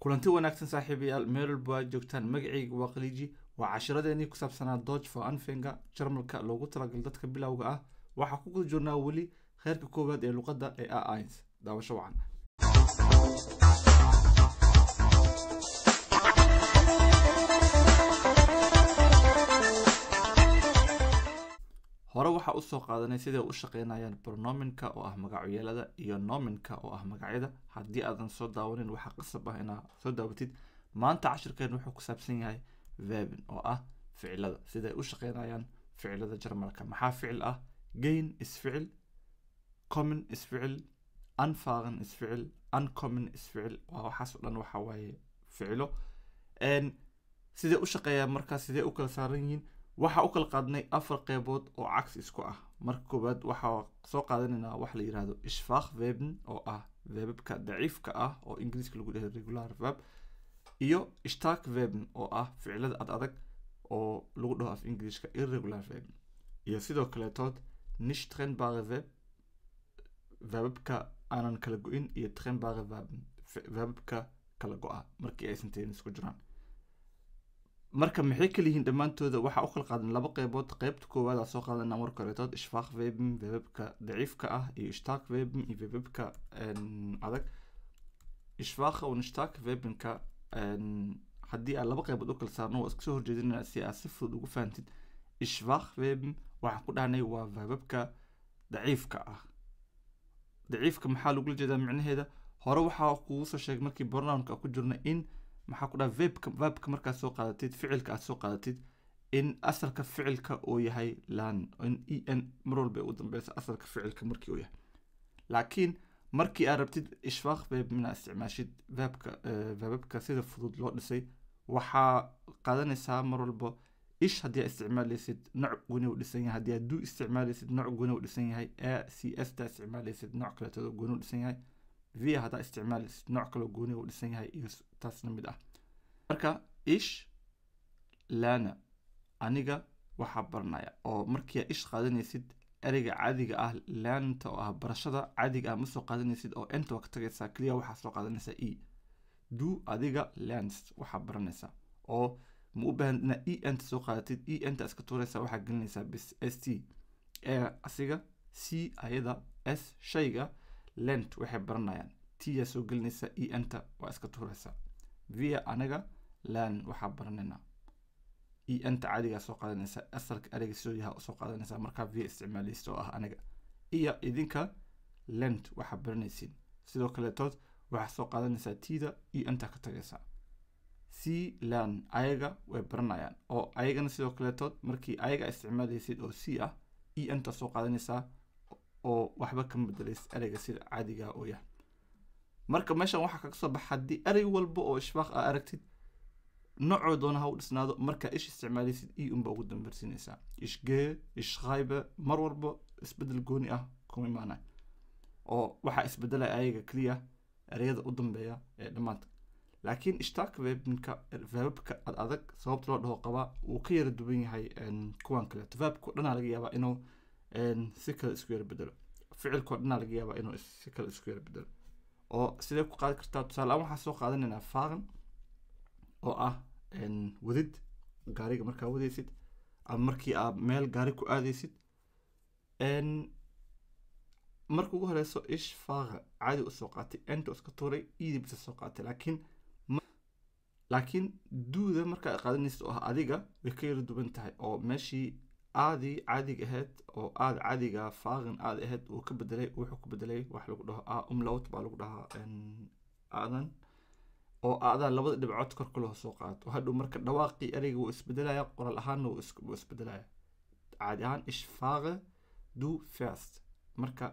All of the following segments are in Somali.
Kulanti wanaagsan saaxiibayaal, meel walba aad joogtaan. Magacayga waa Khaliiji. Waa cashiradeenii ku saabsanaa Deutsch für Anfänger, Jarmalka loogu talagalay dadka bilowga ah. Waxaa ku guda jirnaa weli heerka koowaad ee luqadda ee A1. Daawasho wacan. Hore waxaa usoo qaadanay siday u shaqeynayaan pronominka oo ah magacyeelada iyo nominka oo ah magacyada. Haddii aadan soo daawanin, waxaa qasab ah inaad soo daawatid. Maanta cashirkeen wuxuu ku saabsan yahay Verben oo ah ficilada, siday u shaqeynayaan ficilada Jarmalka. Maxaa ficil ah? Gehen is ficil, kommen is ficil, anfahren is ficil, ankommen is ficil. Waa waxaas oo dhan waxa waaye ficilo. Sidee u shaqeeyaan markaa, sidee u kala saaran yihiin? Waxaa u kala qaadnay afar qeybood oo cagsi isku ah. Marka koowaad waxaa soo qaadanaynaa wax la yiraahdo Schwachverben oo ah verbabka daciifka ah oo Ingiriiska lagu dhahay regular verb, iyo Starkverben oo ah ficilada ad adag oo lagu dhaho af Ingiriiska irregular verb, iyo sidoo kaleetood nicht trennbare Verb, verbabka aanan kala go-in, iyo trennbare Verben, verbabka kala go-a markii aysan tense ku jiraan. Marka maxay kala yihiin dhammaantooda? Waxaa u kala qaadan laba qeybood. Qeybta koowaad aa soo qaadanaa marka horetood Schwachverben, verbabka daciifka ah, iyo Starkverben iyo verbabka adag. Schwache und Starkverbenka haddii aan laba qeybood u kala saarno, waa iska soo horjeedinayna si aad si fudud ugu fahantid. Schwachverben waxaan ku dhahnay waa verbabka daciifka ah. Daciifka maxaa lagula jeedaa micnaheeda? Hore waxaa kugu soo sheegay markii pronounka ku jirna in maxaa ku dhaha verbka markaad soo qaadatid, ficilka aad soo qaadatid, in asalka ficilka uu yahay lernen, in e n mar walba ay u dambeyso asalka ficilka markii uu yahay. Laakiin markii aad rabtid Schwachverb inaad isticmaashid, verbabka sida fudud loo dhisay, waxaa qaadanaysaa mar walba ich haddii aad isticmaalaysid nooc gooni u dhisan yahay, haddii aad du isticmaalaysid nooc gooni u dhisan yahay, a c s daa isticmaalaysid nooc kaleetooda gooni u dhisan yahay, v haddaa isticmaalaysid nooc kaloo gooni u dhisan yahay, iyo taasna mid ah. Marka ich lerne, aniga waxaa baranaya, oo markii aad ich qaadanaysid ereyga caadiga ah lernta oo ah barashada caadiga ah ma soo qaadanaysid oo enta waa ka tagaysaa, keliya waxaa soo qaadanaysaa e. Du adiga lernst waxaa baranaysaa, oo ma u baahan inaad e enta soo qaadatid, e enta iska tuuraysaa, waxaa gelinaysaa bis s t. E asiga, c ayada, s shayga, lernt waxay baranayaan, t yaa soo gelinaysaa, e enta waa iska tuuraysaa. Wir anaga lernen waxaa baranaynaa, e enta caadigaa soo qaadanaysaa, asalka ereyga sidoo yaha soo qaadanaysaa markaa wir isticmaalaysid oo ah aniga. Iyo idinka lernt waxaa baranaysiin, sidoo kaleetood waxaa soo qaadanaysaa tida, e enta ka tagaysaa. Sie lernen ayaga way baranayaan, oo ayagana sidoo kaleetood markii ayaga isticmaalaysid oo sie ah, e enta soo qaadanaysaa oo waxba kama bedelaysid ereyga sida caadiga oo yahay. Marka meeshan waxaa kaga soo baxa, haddii erey walba oo schwach aa aragtid, noocoo doona ha u dhisnaado, markaa ich isticmaalaysid e unba ugu dambarsiinaysaa. Ich gehe, ich schreibe, mar walba isbedel gooni ah kuma imaanaya, oo waxaa isbedelaya ayaga keliya ereyada u dambeeya ee dhammaanka. Laakiin Starkverbenka, verbabka ad adag, sababta loo dhaho qabaa wuu ka yara duwan yahay kuwan kaleeto. Verbka o dhanaa laga yaabaa inuu si kale isku yara bedelo, ficilka o dhanaa laga yaabaa inuu si kale isku yara bedelo. Oo sidee ku qaadi kartaa? Tusaale ahaan waxaa soo qaadanaynaa fahren oo ah wadid, gaariga markaa wadaysid ama markii aad meel gaari ku aadaysid. Marka ugu horeyso ich fahre caadi usoo qaatay, enta iska tuuray, edi bisa soo qaatay. Laakiin duuda markaa qaadanaysid oo ah adiga way ka yara duwan tahay, oo meeshii aadii caadiga ahayd oo aad caadiga fahren aad ahayd uu ka bedelay, wuxuu ku bedelay wax lagu dhaho a Umlaut baa lagu dhahaa aadan, oo aadaa labada dhibcood kor kale soo qaato. Hadhow marka dhawaaqii ereyga wuu isbedelaya, qoraal ahaanna wuu isbedelaya. Caadi ahaan ich fahre, du fährst. Marka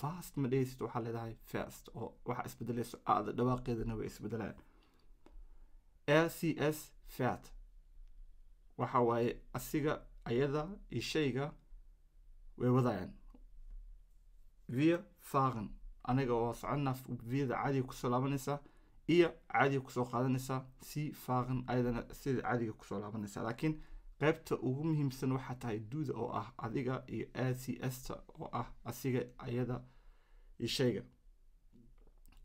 fast ma dhehaysid, waxaa leedahay fährst, oo waxaa isbedelayso aada dhawaaqeedana way isbedelayaan. Er, sie, es fährt waxa waaye asiga, ayada iyo shayga way wadayaan. Wir fahren aniga waa soconnaa, wirda caadiga kusoo laabanaysaa iyo caadiga kusoo qaadanaysaa. Sie fahren ayadana sida caadiga kusoo laabanaysaa. Laakiin qaybta ugu muhiimsan waxaa tahay duuda oo ah adiga iyo a c s ta oo ah asiga, ayada iyo shayga.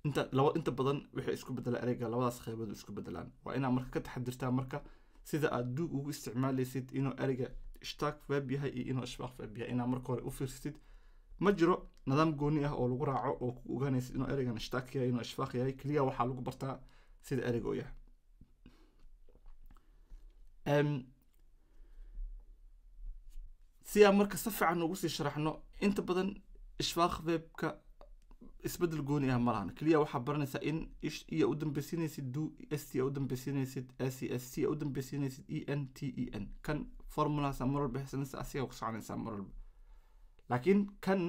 Inta laba inta badan waxay isku bedelaan ereyga, labadaas qeybood isku bedelaan. Waa inaa marka ka taxadirtaa marka sida aad du ugu isticmaalaysid inuu ereyga stark verb yahay iyo inuu schwach verb yahay, inaa marka hore u fiirsatid. Ma jiro nidaam gooni ah oo lagu raaco oo ku ogaanaysid inuu ereygan stark yahay, inuu schwach yahay. Keliya waxaa lagu bartaa sida ereyga u yahay. Si aan marka si fiican ugu sii sharaxno, inta badan schwach verbka isbedel gooni ah ma lahan. Keliya waxaa baranaysaa in ich e u dambeysiinaysid, du st u dambeysiinaysid, s s t u dambeysiinaysid, e n t e n. Kan formulahaas mar walba xisanaysa, asigaa ku soconaysaa mar walba. Laakiin kan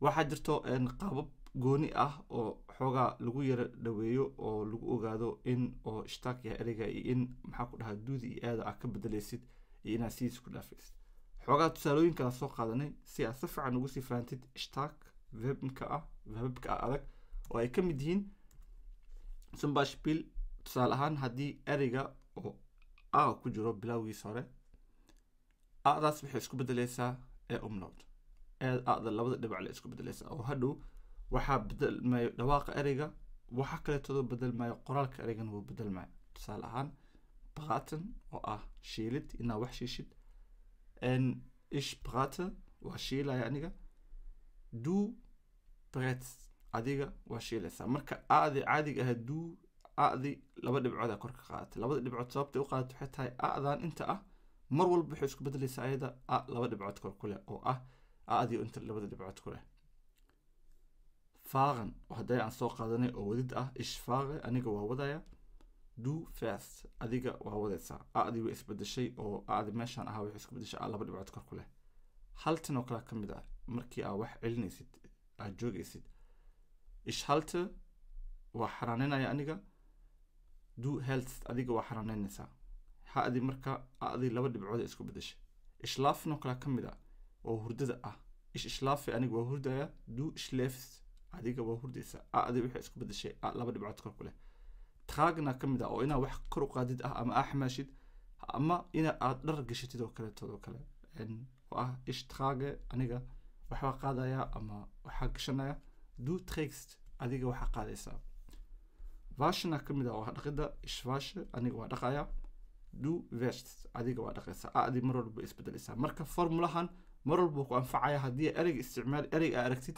waxaa jirto qaabab gooni ah oo xoogaa lagu yara dhaweeyo oo lagu ogaado in oo stark yahay ereyga iyo in maxaa ku dhahaa duudi iyo aada ah ka bedelaysid iyo inaad sidiis ku dhaafaysid. Xoogaa tusaalooyin kala soo qaadanay si aad si fiican ugu sii fahantid stark verbka ah, verbka ah adag, oo ay ka mid yihiin zum Beispiel, tusaale ahaan, haddii ereyga oo a ku jiro bilowgiisa hore, adaas waxay isku bedeleysaa e umlaut. Ee ada labada dhibac le isku bedeleysaa, oo hadhow waxaa bedelmayo dhawaaqa ereyga, waxa kaleetoodo bedelmayo qoraalka ereygana wuu bedelmayo. Tusaale ahaan braten oo ah shiilid, inaa wax shiishid. Ich brate waa shiilaya aniga, du brätst adiga waa shiilaysaa. Marka aadi caadiga ah du aadi laba dhibcood aa kor ka qaadatay. Labada dhibcood sababtay u qaadatay waxay tahay aadan inta ah mar walba waxay isku bedelaysaa ayada a laba dhibcood kor ku leh, oo ah aadi inta labada dhibcood ku leh. Fahren oo hadday aan soo qaadanay oo wadid ah, ich fahre aniga waa wadaya, du fährst adiga waa wadaysaa. Aadi way isbedeshay oo aadi meeshaan ahaa waxay isku bedeshay a laba dhibcood kor ku leh. Haltan oo kale ka mid ah markii aa wax celinaysid, aad joogaysid. Ich halte waa xanaaneynaya aniga, du hältst adiga waa xanaaneynaysaa. Ha-di marka adi laba dhibcood isku bedeshay. Schlafen oo kale ka mid ah oo hurdada ah, ich schlafe aniga waa hurdaya, du schläfst adiga waa hurdaysaa. Adi waxay isku bedeshay a laba dhibcood kor ku leh. Tragna ka mid ah oo inaa wax kor u qaadid ah ama aa xamaashid ama ina aad dhar gashatid oo kaleetood oo kale, oo ah ich trage aniga waxbaa qaadaya ama waxaa gashanaya, du trägst adiga waxaa qaadaysaa. Waschena ka mid ah oo ah dhaqida, ich wasche aniga waa dhaqaya, du wäschst adiga waa dhaqaysaa. Adi mar walba isbedelaysaa. Marka formulahan mar walba ku anfacaya haddii ereyga isticmaal ereyga aa aragtid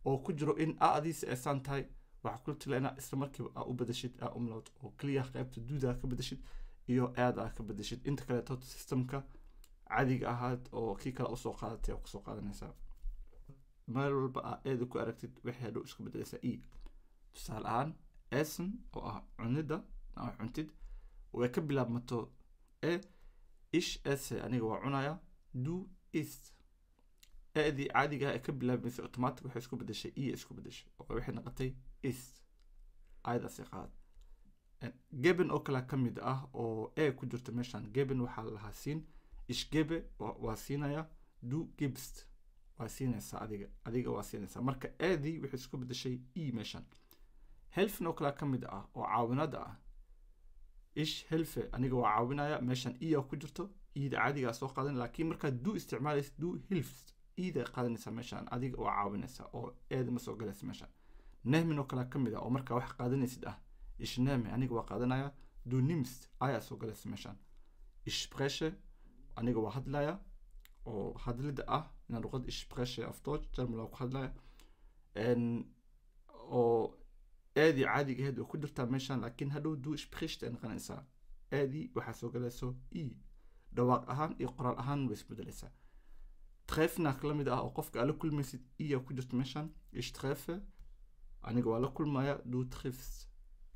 oo ku jiro in aadiisa eesaan tahay, waxaa kula tala inaa isla markiiba aa u bedeshid aa umlaut, oo keliya qaybta duuda ka bedeshid iyo aad aa ka bedeshid. Inta kaleeto systemka caadiga ahaad oo kii kale usoo qaadatay oo kusoo qaadanaysaa. Meel walba aa eeda ku aragtid waxay hadhow isku bedelaysaa e. Tusaale ahaan essen oo ah cunida ama cuntid, way ka bilaabmato e, ich esse aniga waa cunaya, du isst. Eedii caadiga ah ee ka bilaabmaysay automatic waxay isku bedeshay e isku bedeshay oo waxay noqotay isst, ayadaasi qaad. Geben oo kale ka mid ah oo e ku jirto meeshan. Geben waxaa la lahaa siin, ich gebe waa siinaya, du gibst waa siinaysaa adiga, adiga waa siinaysaa. Marka eedii waxay isku bedeshay e meeshan. Helfen oo kale ka mid ah oo caawinada ah, ich helfe aniga waa caawinaya, meeshan e ku jirto, ida caadigaa soo qaadan. Laakiin markaad du isticmaalaysa du hilfst ida qaadanaysaa meeshan, adiga waa caawinaysaa oo eeda ma soo galaysa meeshan. Nehmen oo kale ka mid ah oo markaa wax qaadanaysid ah, ich nehme aniga waa qaadanaya, du nimmst ayaa soo galaysa meeshan. Ich spreche aniga waa hadlaya oo hadlida ah inaan luqad ich spreche auf Deutsch, German waa ku hadlaya, oo eedii caadiga ahayd way ku jirtaa meeshan. Laakiin hadhow du sprichst ay noqonaysaa, eedii waxaa soo galayso e. Dhawaaq ahaan iyo qoraal ahaan way isbedelaysaa. Treffna la mid ah oo qofka aad la kulmaysid, e ku jirto meeshan. Ich treffe aniga waa la kulmaya, du triffst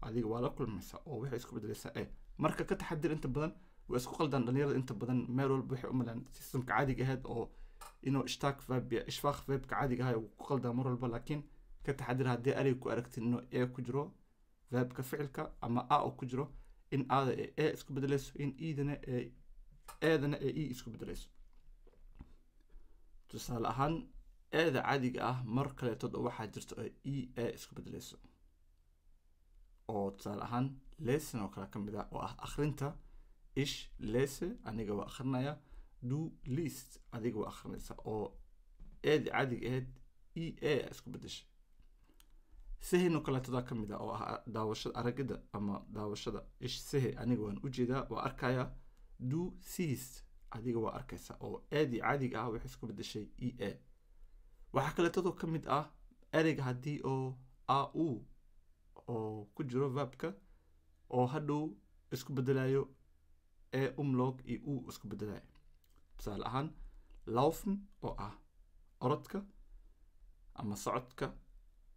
adiga waa la kulmaysaa, oo waxay isku bedelaysaa e. Marka ka taxadir, inta badan way isku qaldaan dhalinyarada. Inta badan meel walba waxay u malaan systemka caadiga ahayd oo inuu stark verb ya schwach verbka caadiga ahay ku qaldaa mar walba. Laakiin ka taxadir haddii ereyga ku aragtid inuu e ku jiro verbka ficilka ama a oo ku jiro, in aada ee e isku bedelayso, in eedana ee eedana ee e isku bedelayso. Tusaale ahaan eeda caadiga ah mar kaleetood oo waxaa jirta oo e e isku bedelayso, oo tusaale ahaan lesen oo kale ka mid ah oo ah akhrinta, ich lese aniga waa akhrinaya, du liest adiga waa akhrinaysa, oo eedi caadiga ahayd e e isku bedeshay. Sehen oo kaleetodaa ka mid ah oo ah daawashada, aragida ama daawashada. Ich sehe, aniga waan ujeedaa, waa arkayaa. Du siehst, adiga waa arkaysaa, oo eedii caadiga ah waxay isku bedeshay e a. Waxaa kaleetadoo ka mid ah ereyga haddii oo a u oo ku jiro verbka oo hadhow isku bedelayo e umlog iyo u isku bedelayo. Tusaale ahaan laufen oo ah orodka ama socodka.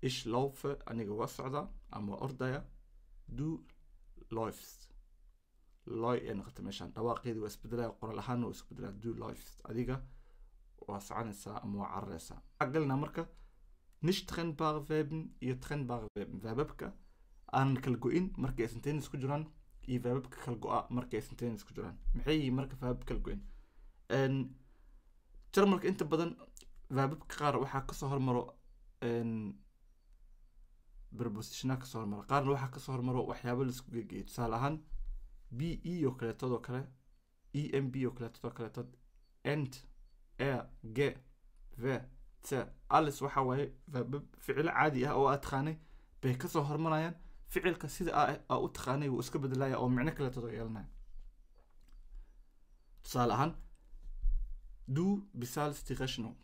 Ich laufe, aniga waa socdaa ama waa ordaya. Du läufst, loy ee noqota meeshaan dhawaaqeedii waa isbedelaya, qoraal ahaan waa isku bedelaya. Du läufst, adiga waa soconaysaa ama waa cararaysaa. Waxaa galinaa marka nicht trennbare Verben iyo trennbare Verben, verbabka aanan kala go-in markay sentence ku jiraan iyo verbabka kala go-a markay sentence ku jiraan. Maxay yihiin marka verbab kala go-in? Jarmalka inta badan verbabka qaar waxaa kasoo hormaro prepositionaa kasoo hormaro, qaarna waxaa kasoo hormaro waxyaabo laisku geegeeyo. Tusaale ahaan b e oo kaleetodoo kale, e m b oo kaleetodoo kaleetood, ent, e, g, v, t, alles waxa waaye verbab ficilo caadi ah oo aad taqaanay bay kasoo hormarayaan. Ficilka sida aa u taqaanay wuu iska bedelaya oo micno kaleetood oo yeelanaya. Tusaale ahaan du bezahlst die Rechnung.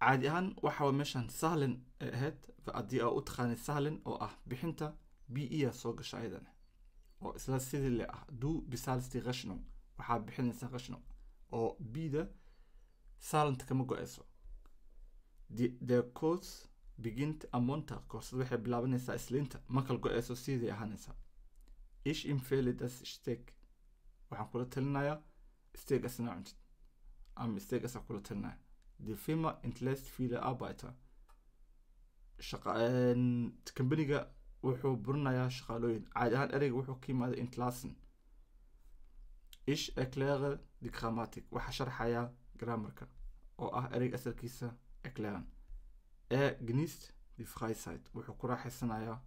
Caadi ahaan waxa waa meeshan sahlan ay ahayd haddii aa u taqaanay sahlan oo ah bixinta, b e a soo gasha ayadana oo isla sidii le ah. Du bezahlst die Rechnung, waxaa bixinaysaa Rechnung, oo b-da sahlanta kama go-ayso. Der Kurs beginnt am Montag, koorsada waxay bilaabanaysaa Isniinta, ma kala go-ayso, sidii ahaanaysaa. Ich empfehle das Steak, waxaan kula talinayaa steak asna cuntid ama steak asaa kula talinaya. Die Firma entlässt viele Arbeiter, shaqa kambaniga wuxuu burinayaa shaqaalooyin. Caadi ahaan ereyga wuxuu ka yimaaday entlassen. Ich erkläre die Grammatik, waxaa sharxayaa grammarka oo ah ereyga asalkiisa erklären. Er genießt die Freizeit, wuxuu ku raaxaysanayaa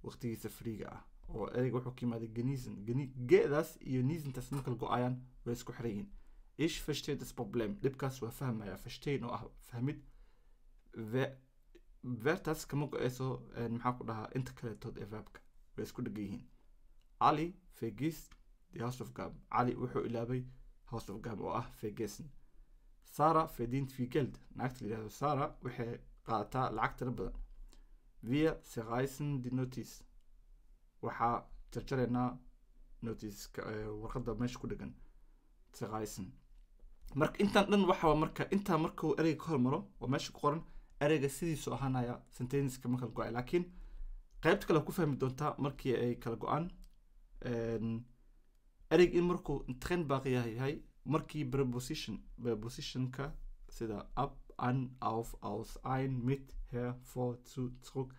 waqtigiisa friiga ah, oo ereyga wuxuu ka yimaaday genießen. Geedaas iyo niesentas ma kala go-ayaan, way isku xiran yihiin. Ich verstehe das Problem, dhibkaas waa fahmaya. Verstehen oo ah fahmid, vertaas kama go-ayso. Maxaa ku dhahaa inta kaleetood ee verbka way isku dhegan yihiin. Ali vergisst die Hausaufgaben, Cali wuxuu ilaabay Hausaufgaben oo ah vergessen. Sara verdient viel Geld, naagta la yihahdo Sara waxay qaadataa lacag tiro badan. Wir zerreißen die Notiz, waxaa jarjaraynaa notice, warqadda meesha ku dhegan. Zerreißen. Marka intaan dhan waxa waa marka intaa markuu ereyga ka hormaro oo meesha ku qoran, ereyga sidiisu ahaanaya, sentenceska ma kala go-ay. Laakiin qaybta kale ku fahmi doontaa markii ay kala go-aan. Ereyga in markuu trennbar yahay markii prepositionka sida ab, an, auf, aus, ein, mit, her, vor, zu, zurück,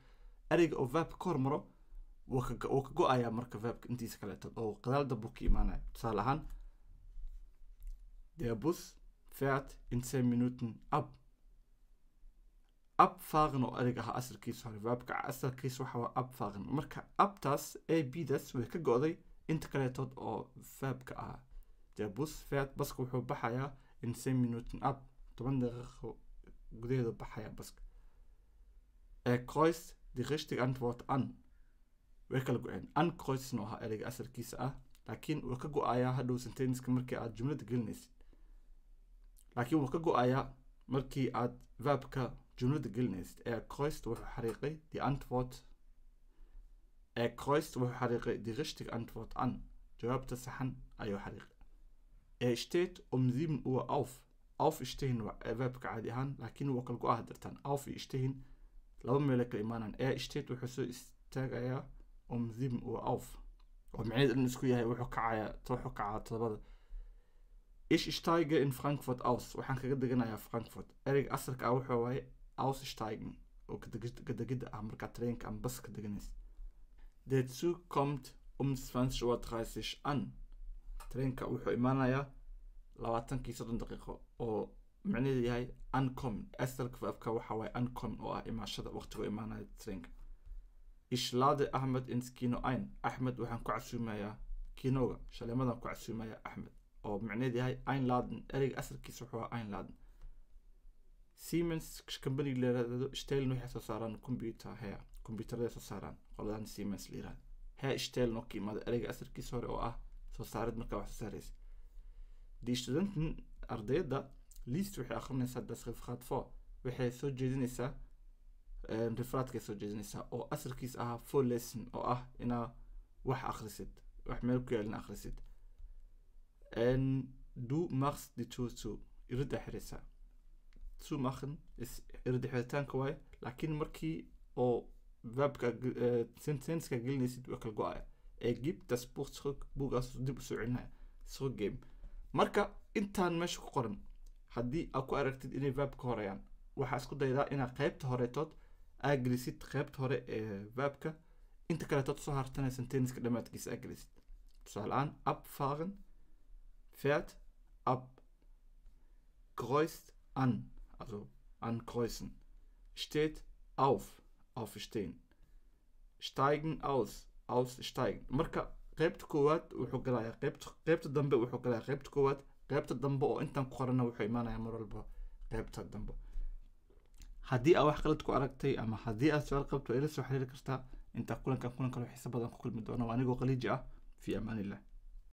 ereyga oo verb ka hormaro wuu ka go-ayaa marka verbka intiisa kaleeto oo gadaal dambu ka imaanaya. Tusaale ahaan der Bus fährt in 10 Minuten ab. Abfahren oo ereyga ahaa asalkiisa hore, verbka asalkiisa waxa waa abfahren. Marka abtaas a b das way ka go'day inta kaleetood oo verbka ahaa. Der Bus fährt, baska wuxuu baxayaa, in 10 Minuten ab, 10 daqiiqo gudaheedu baxayaa baska. Er kreuzt die richtige Antwort an, way kala go-een. Ankreuzen oo ahaa ereyga asalkiisa ah, laakiin wuu ka go-ayaa hadhow sentenceska markii aad jumlada gelinaysid. Laakiin wuu ka go-ayaa markii aad verbka jumlada gelinaysid. Er kreuzt, wuxuu xariiqay, die Antwort, er kreuzt, wuxuu xariiqay, die richtige Antwort an, jawaabta saxan ayuu xariiqay. Er steht um 7 Uhr auf. Aufstehen waa verbka caadi ahaan, laakiin wuu kala go-ah dirtaan. Auf iyo stehen laba meelo kala imaanaan. Er steht, wuxuu soo istaagayaa, um 7 Uhr auf, oo micnaheedu in isku yahay wuxuu kacayaa, wuxuu kacaa 7-da. Ich steige in Frankfurt aus, waxaan kaga deganayaa Frankfurt. Ereyga asalka ah wuxuu waaye aussteigen oo kadegidda ah markaa tareenka ama bas ka deganaysa. Der Zug kommt um 20:30 Uhr an, tareenka wuxuu imaanayaa 20-kii 30 daqiiqo, oo micnaheedu yahay ankommen. Asalka verbka waxa waaye ankommen oo ah imaashada, waqtigu imaanaya tareenka. Ich lade Ahmed ins Kino ein, Axmed waxaan ku casuumayaa kinoga, shaleemadan ku casuumayaa Axmed, oo micnaheedu yahay einladen. Ereyga asalkiisa wuxuu ahaa einladen. Siemens company la yiraahdo stellen waxay soo saaraan computer her. Kombyuutarada soo saaraan qoladan Siemens la yirahdo. Herstellen oo ka imaada ereyga asalkiisa hore oo ah soo saarid, markaa wax soo saaraysa. Die Studenten, ardayda, liest, waxay akhrinaysaa, das Referat vor, waxay soo jeedinaysaa, Referat-kay soo jeedinaysaa oo asalkiis ahaa vorlesen, oo ah inaa wax akhrisid, wax meel ku yaalin akhrisid. Du machst die Tür zu, irida xiraysaa. Zumachen is irida xiritaanka waaye, laakiin markii oo verbka sentence-ka gelinaysid waa kala go-aya. Er gibt das Buch zurück, buugaas dib usoo celinaya, zurückgeben. Marka intaan meesha ku qoran haddii aad ku aragtid inay verb ka horeeyaan, waxaa isku daydaa inaad qaybta horeetood aa gelisid qaybta hore ee verbka, inta kaleetood soo hartana sentence-ka dhammaadkiisa aa gelisid. Tusaale ahaan, abfahren, fährt ab, kreuzt an, also ankreuzen, steht auf, aufstehen, steigen aus, aussteigen. Marka qaybta koowaad wuxuu galayaa qaybta dambe, wuxuu galayaa qaybta koowaad. Qaybta dambe oo intaan ku qorana wuxuu imaanayaa mar walba qaybta dambe. Haddii aad wax qalad ku aragtay ama haddii aad su-aal qabto, waa ila soo xiriiri kartaa. Intaa kulankan kulan kale xiisa badan ku kulmi doono, anigoo Qaliiji ah. Fi amaanillah.